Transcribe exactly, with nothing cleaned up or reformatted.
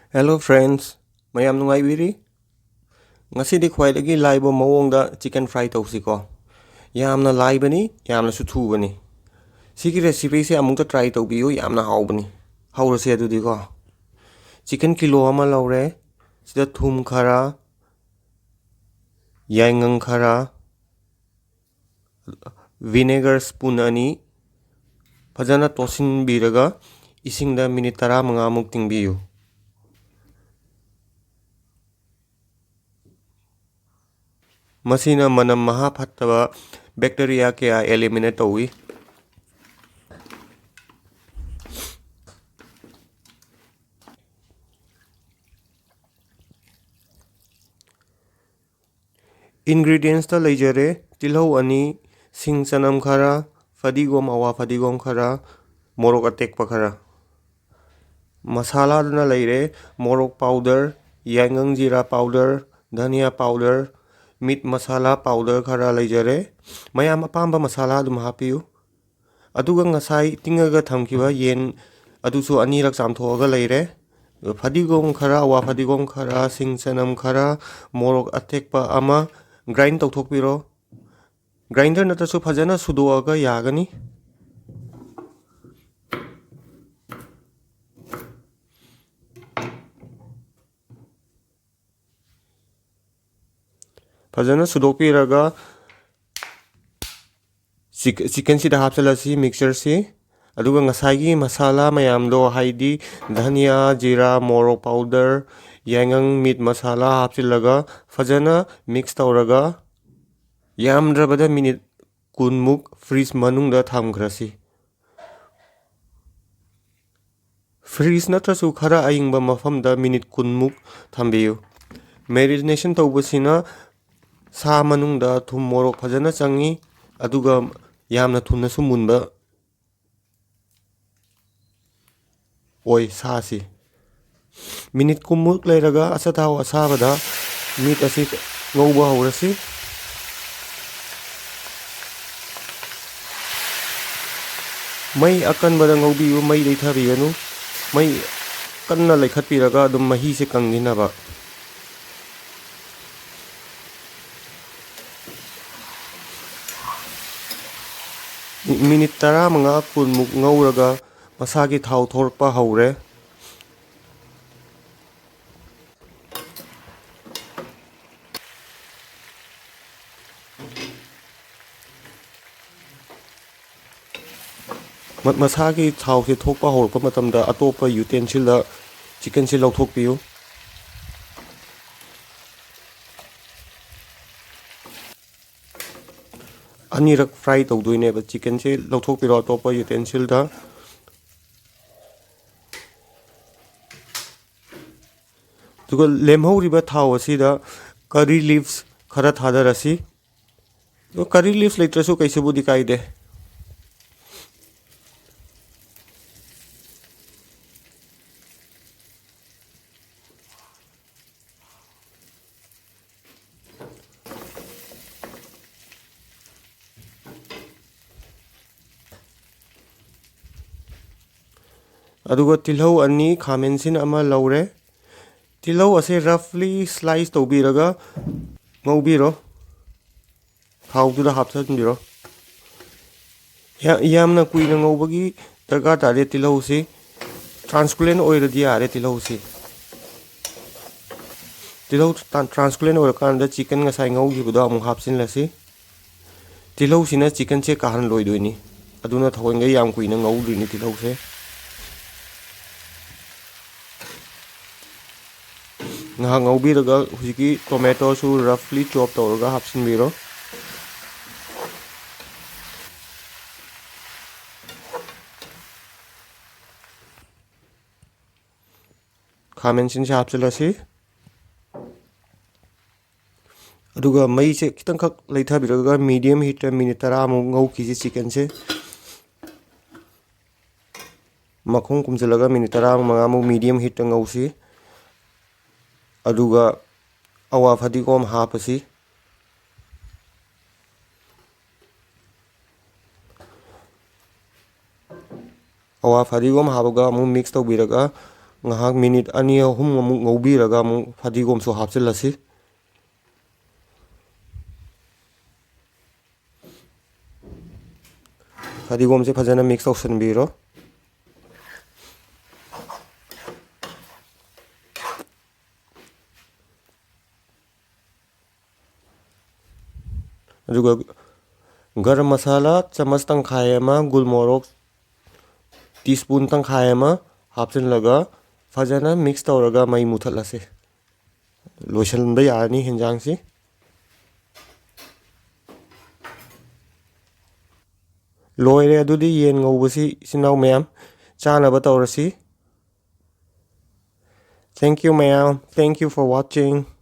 Hello friends, ꯃꯌꯥꯝ ꯅꯨꯡꯉꯥꯏꯕꯤꯔꯤ? ꯉꯁꯤꯗꯤ ꯈ꯭ꯋꯥꯏꯗꯒꯤ ꯂꯥꯏꯕ ꯃꯑꯣꯡꯗ chicken fry ꯇꯧꯁꯤꯀꯣ꯫ ꯌꯥꯝꯅ ꯂꯥꯏꯕꯅꯤ, ꯌꯥꯝꯅꯁꯨ ꯊꯨꯕꯅꯤ꯫ ꯁꯤꯒꯤ recipeꯁꯦ ꯑꯃꯨꯛꯇ try ꯇꯧꯕꯤꯌꯨ, ꯌꯥꯝꯅ ꯍꯥꯎꯕꯅꯤ꯫ ꯍꯧꯔꯁꯦ ꯑꯗꯨꯗꯤꯀꯣ꯫ Chicken ꯀꯤꯂꯣ ꯑꯃ ꯂꯧꯔꯦ꯫ ꯁꯤꯗ ꯊꯨꯝ ꯈꯔ, ꯌꯥꯏꯉꯪ ꯈꯔ, vinegar spoon ꯑꯅꯤ ꯐꯖꯅ ꯇꯣꯠꯁꯤꯟꯕꯤꯔꯒ ꯏꯁꯤꯡꯗ minute ꯇꯔꯥꯃꯉꯥꯃꯨꯛ ꯇꯤꯡꯕꯤꯌꯨ꯫ ꯃꯁꯤꯅ ꯃꯅꯝ ꯃꯍꯥ ꯐꯠꯇꯕ bacteria ꯀꯌꯥ eliminate ꯇꯧꯏ꯫ Ingredientsꯇ ꯂꯩꯖꯔꯦ: ꯇꯤꯜꯍꯧ ꯑꯅꯤ, ꯁꯤꯡ ꯆꯅꯝ ꯈꯔ, ꯐꯗꯤꯒꯣꯝ, ꯑꯋꯥ ꯐꯗꯤꯒꯣꯝ ꯈꯔ, ꯃꯣꯔꯣꯛ ꯑꯇꯦꯛꯄ ꯈꯔ꯫ ꯃꯁꯥꯂꯥꯗꯅ ꯂꯩꯔꯦ: ꯃꯣꯔꯣꯛ powder, ꯌꯥꯏꯉꯪ ꯖꯤꯔꯥ powder, ꯙꯅꯤꯌꯥ powder, meat masala powder ꯈꯔ ꯂꯩꯖꯔꯦ꯫ ꯃꯌꯥꯝ ꯑꯄꯥꯝꯕ ꯃꯁꯥꯂꯥ ꯑꯗꯨꯝ ꯍꯥꯞꯄꯤꯌꯨ꯫ ꯑꯗꯨꯒ ꯉꯁꯥꯏ ꯇꯤꯡꯉꯒ ꯊꯝꯈꯤꯕ ꯌꯦꯟ ꯑꯗꯨꯁꯨ ꯑꯅꯤꯔꯛ ꯆꯥꯝꯊꯣꯛꯑꯒ ꯂꯩꯔꯦ꯫ ꯐꯗꯤꯒꯣꯝ ꯈꯔ, ꯑꯋꯥ ꯐꯗꯤꯒꯣꯝ ꯈꯔ, ꯁꯤꯡ ꯆꯅꯝ ꯈꯔ, ꯃꯣꯔꯣꯛ ꯑꯇꯦꯛꯄ ꯑꯃ grind ꯇꯧꯊꯣꯛꯄꯤꯔꯣ꯫ Grinder ꯅꯠꯇ꯭ꯔꯁꯨ ꯐꯖꯅ ꯁꯨꯗꯣꯛꯑꯒ ꯌꯥꯒꯅꯤ꯫ ꯐꯖꯅ ꯁꯨꯗꯣꯛꯄꯤꯔꯒ chick-, chickenꯁꯤꯗ ꯍꯥꯞꯆꯤꯜꯂꯁꯤ, mixtureꯁꯤ꯫ ꯑꯗꯨꯒ ꯉꯁꯥꯏꯒꯤ ꯃꯁꯥꯂꯥ ꯃꯌꯥꯝꯗꯣ, ꯍꯥꯏꯗꯤ ꯙꯅꯤꯌꯥ, ꯖꯤꯔꯥ, ꯃꯣꯔꯣꯛ powder, ꯌꯥꯏꯉꯪ, meat masala ꯍꯥꯞꯆꯤꯜꯂꯒ ꯐꯖꯅ mix ꯇꯧꯔꯒ ꯌꯥꯝꯗ꯭ꯔꯕꯗ minute ꯀꯨꯟꯃꯨꯛ fridge ꯃꯅꯨꯡꯗ ꯊꯝꯈ꯭ꯔꯁꯤ꯫ Fridge ꯅꯠꯇ꯭ꯔꯁꯨ ꯈꯔ ꯑꯏꯪꯕ ꯃꯐꯝꯗ minute ꯀꯨꯟꯃꯨꯛ ꯊꯝꯕꯤꯌꯨ꯫ Marination ꯇꯧꯕꯁꯤꯅ ꯁꯥ ꯃꯅꯨꯡꯗ ꯊꯨꯝ ꯃꯣꯔꯣꯛ ꯐꯖꯅ ꯆꯪꯉꯤ, ꯑꯗꯨꯒ ꯌꯥꯝꯅ ꯊꯨꯅꯁꯨ ꯃꯨꯟꯕ ꯑꯣꯏ ꯁꯥꯁꯤ꯫ Minute ꯀꯨꯟꯃꯨꯛ ꯂꯩꯔꯒ ꯑꯆꯥꯊꯥꯎ ꯑꯁꯥꯕꯗ meat ꯑꯁꯤ ꯉꯧꯕ ꯍꯧꯔꯁꯤ꯫ ꯃꯩ ꯑꯀꯟꯕꯗ ꯉꯧꯕꯤꯌꯨ, ꯃꯩ ꯂꯩꯊꯕꯤꯒꯅꯨ꯫ ꯃꯩ ꯀꯟꯅ ꯂꯩꯈꯠꯄꯤꯔꯒ ꯑꯗꯨꯝ ꯃꯍꯤꯁꯦ ꯀꯪꯈꯤꯅꯕ꯫ ꯃꯤ-, ꯃꯤꯅꯤꯠ ꯇꯔꯥꯃꯉꯥ ꯀꯨꯟꯃꯨꯛ ꯉꯧꯔꯒ ꯃꯁꯥꯒꯤ ꯊꯥꯎ ꯊꯣꯛꯂꯛꯄ ꯍꯧꯔꯦ꯫ ꯃ-, ꯃꯁꯥꯒꯤ ꯊꯥꯎꯁꯦ ꯊꯣꯛꯄ ꯍꯧꯔꯛꯄ ꯃꯇꯝꯗ ꯑꯇꯣꯞꯄ ꯌꯨꯇꯦꯟꯁꯤꯜꯗ ꯆꯤꯀꯟꯁꯦ ꯂꯧꯊꯣꯛꯄꯤꯌꯨ꯫ ꯑꯅꯤꯔꯛ ꯐ꯭ꯔꯥꯏ ꯇꯧꯗꯣꯏꯅꯦꯕ꯫ ꯆꯤꯀꯟꯁꯦ ꯂꯧꯊꯣꯛꯄꯤꯔꯣ ꯑꯇꯣꯞꯄ ꯌꯨꯇꯦꯟꯁꯤꯜꯗ꯫ ꯑꯗꯨꯒ ꯂꯦꯝꯍꯧꯔꯤꯕ ꯊꯥꯎ ꯑꯁꯤꯗ ꯀꯔꯤ ꯂꯤꯐꯁ ꯈꯔ ꯊꯥꯗꯔꯁꯤ꯫ ꯑꯗꯣ ꯀꯔꯤ ꯂꯤꯐꯁ ꯂꯩꯇ꯭ꯔꯁꯨ ꯀꯩꯁꯨꯕꯨꯗꯤ ꯀꯥꯏꯗꯦ꯫ ꯑꯗꯨꯒ ꯇꯤꯜꯍꯧ ꯑꯅꯤ, ꯈꯥꯃꯦꯟꯁꯤꯟ ꯑꯃ ꯂꯧꯔꯦ꯫ ꯇꯤꯜꯍꯧ ꯑꯁꯦ ꯔꯐꯂꯤ ꯁ꯭ꯂꯥꯏꯁ ꯇꯧꯕꯤꯔꯒ ꯉꯧꯕꯤꯔꯣ꯫ ꯊꯥꯎꯗꯨꯗ ꯍꯥꯞꯆꯤꯟꯕꯤꯔꯣ꯫ ꯌꯥ-, ꯌꯥꯝꯅ ꯀꯨꯏꯅ ꯉꯧꯕꯒꯤ ꯗꯔꯀꯥꯔ ꯇꯥꯗꯦ꯫ ꯇꯤꯜꯍꯧꯁꯤ ꯇ꯭ꯔꯥꯟꯁꯀꯨꯂꯦꯟ ꯑꯣꯏꯔꯗꯤ ꯌꯥꯔꯦ꯫ ꯇꯤꯜꯍꯧꯁꯤ, ꯇꯤꯜꯍꯧ ꯇ꯭ꯔꯥꯟ-, ꯇ꯭ꯔꯥꯟꯁꯀꯨꯂꯦꯟ ꯑꯣꯏꯔꯀꯥꯟꯗ ꯆꯤꯀꯟ ꯉꯁꯥꯏ ꯉꯧꯈꯤꯕꯗꯣ ꯑꯃꯨꯛ ꯍꯥꯞꯆꯤꯜꯂꯁꯤ꯫ ꯇꯤꯜꯍꯧꯁꯤꯅ ꯆꯤꯀꯟꯁꯦ ꯀꯥꯍꯜꯂꯣꯏꯗꯣꯏꯅꯤ, ꯑꯗꯨꯅ ꯊꯑꯣꯏꯅ ꯌꯥꯝ ꯀꯨꯏꯅ ꯉꯧꯗꯣꯏꯅꯤ ꯇꯤꯜꯍꯧꯁꯦ꯫ ꯉꯥꯏꯍꯥꯛ ꯉꯧꯕꯤꯔꯒ ꯍꯧꯖꯤꯛꯀꯤ ꯇꯣꯃꯦꯇꯣꯁꯨ ꯔꯐꯂꯤ ꯆꯣꯞ ꯇꯧꯔꯒ ꯍꯥꯞꯆꯤꯟꯕꯤꯔꯣ꯫ ꯈꯥꯃꯦꯟꯁꯤꯟꯁꯦ ꯍꯥꯞꯆꯤꯜꯂꯁꯤ꯫ ꯑꯗꯨꯒ ꯃꯩꯁꯦ ꯈꯤꯇꯪꯈꯛ ꯂꯩꯊꯕꯤꯔꯒ ꯃꯤꯗꯤꯌꯝ ꯍꯤꯠꯇ ꯃꯤꯅꯤꯠ ꯇꯔꯥꯃꯨꯛ ꯉꯧꯈꯤꯁꯤ ꯆꯤꯀꯟꯁꯦ꯫ ꯃꯈꯨꯝ ꯈꯨꯝꯖꯤꯜꯂꯒ ꯃꯤꯅꯤꯠ ꯇꯔꯥꯃꯉꯥꯃꯨꯛ ꯃꯤꯗꯤꯌꯝ ꯍꯤꯠꯇ ꯉꯧꯁꯤ꯫ ꯑꯗꯨꯒ ꯑꯋꯥ ꯐꯗꯤꯒꯣꯝ ꯍꯥꯞꯄꯁꯤ꯫ ꯑꯋꯥ ꯐꯗꯤꯒꯣꯝ ꯍꯥꯞꯄꯒ ꯑꯃꯨꯛ ꯃꯤꯛꯁ ꯇꯧꯕꯤꯔꯒ ꯉꯥꯏꯍꯥꯛ ꯃꯤꯅꯤꯠ ꯑꯅꯤ ꯑꯍꯨꯝ ꯑꯃꯨꯛ ꯉꯧꯕꯤꯔꯒ ꯑꯃꯨꯛ ꯐꯗꯤꯒꯣꯝꯁꯨ ꯍꯥꯞꯆꯤꯜꯂꯁꯤ꯫ ꯐꯗꯤꯒꯣꯝꯁꯦ ꯐꯖꯅ ꯃꯤꯛꯁ ꯇꯧꯁꯟꯕꯤꯔꯣ꯫ ꯑꯗꯨꯒ ꯒꯔꯝ ꯃꯁꯥꯂꯥ ꯆꯃꯁ ꯇꯪꯈꯥꯏ ꯑꯃ, ꯒꯨꯜ ꯃꯣꯔꯣꯛ ꯇꯤ ꯁ꯭ꯄꯨꯟ ꯇꯪꯈꯥꯏ ꯑꯃ ꯍꯥꯞꯆꯤꯜꯂꯒ ꯐꯖꯅ ꯃꯤꯛꯁ ꯇꯧꯔꯒ ꯃꯩ ꯃꯨꯊꯠꯂꯁꯤ꯫ ꯂꯣꯏꯁꯤꯟꯕ ꯌꯥꯔꯅꯤ ꯍꯦꯟꯖꯥꯡꯁꯤ꯫ ꯂꯣꯏꯔꯦ꯫ ꯑꯗꯨꯗꯤ ꯌꯦꯟ ꯉꯧꯕꯁꯤ ꯏꯆꯤꯟ ꯏꯅꯥꯎ ꯃꯌꯥꯝ ꯆꯥꯅꯕ ꯇꯧꯔꯁꯤ꯫ Thank you ꯃꯌꯥꯝ, thank you for watching꯫